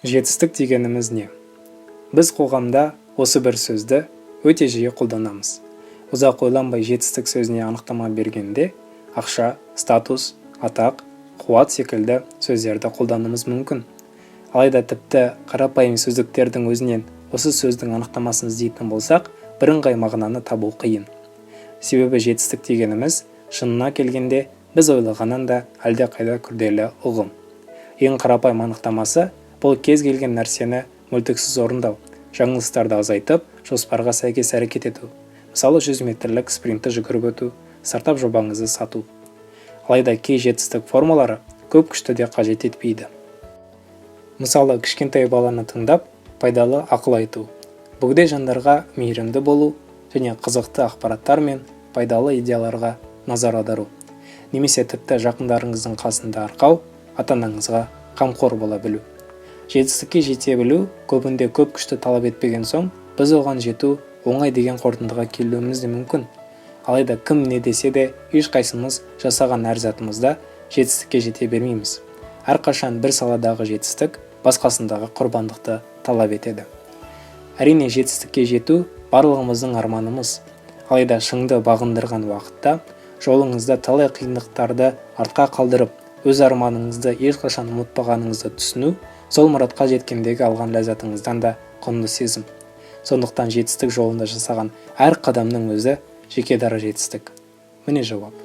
Жетістік дегеніміз не? Біз қоғамда осы бір сөзді өте жиі қолданамыз. Ұзақ ойланбай жетістік сөзіне анықтама бергенде ақша, статус, атақ, қуат секілді сөздерді қолдануымыз мүмкін. Алайда тіпті қарапайым сөздіктердің өзінен осы сөздің анықтамасын іздейтін болсақ, бірыңғай мағынаны табу қиын. Себебі жетістік дегеніміз шынына келгенде біз ойлағаннан да әлдеқайда күрделі ұғым. Ең қарапайым анықтамасы бұл кез келген нәрсені мүлтіксіз орындау, жаңылыстарды азайтып, жоспарға сәйкес әрекет ету. Мысалы, 100 метрлік спринтті жүгіріп өту, стартап жобаңызды сату. Алайда кей жетістік формалары көп күшті де қажет етпейді. Мысалы, кішкентай баланы тыңдап, пайдалы ақыл айту, бөгде жандарға мейірімді болу және қызықты ақпараттар мен пайдалы идеяларға назар аудару. Немесе тіпті жақындарыңыздың қасында арқау, ата-анаңызға қамқор бола білу. Жетістікке жете білу көбінде көп күшті талап етпеген соң, біз оған жету оңай деген қорытындыға келуіміз де мүмкін. Алайда кім не десе де, ешқайсымыз жасаған әр затымызда жетістікке жете бермейміз. Әрқашан бір саладағы жетістік басқасындағы құрбандықты талап етеді. Әрине, жетістікке жету барлығымыздың арманымыз. Алайда шыңды бағындырған уақытта жолыңызда талай қиындықтарды артқа қалдырып, өз арманыңызды ешқашан ұмытпағаныңызды түсіну сол мұратқа жеткендегі алған ләззатыңыздан да құнды сезім. Сондықтан жетістік жолында жасаған әр қадамның өзі жеке дара жетістік. Міне жауап.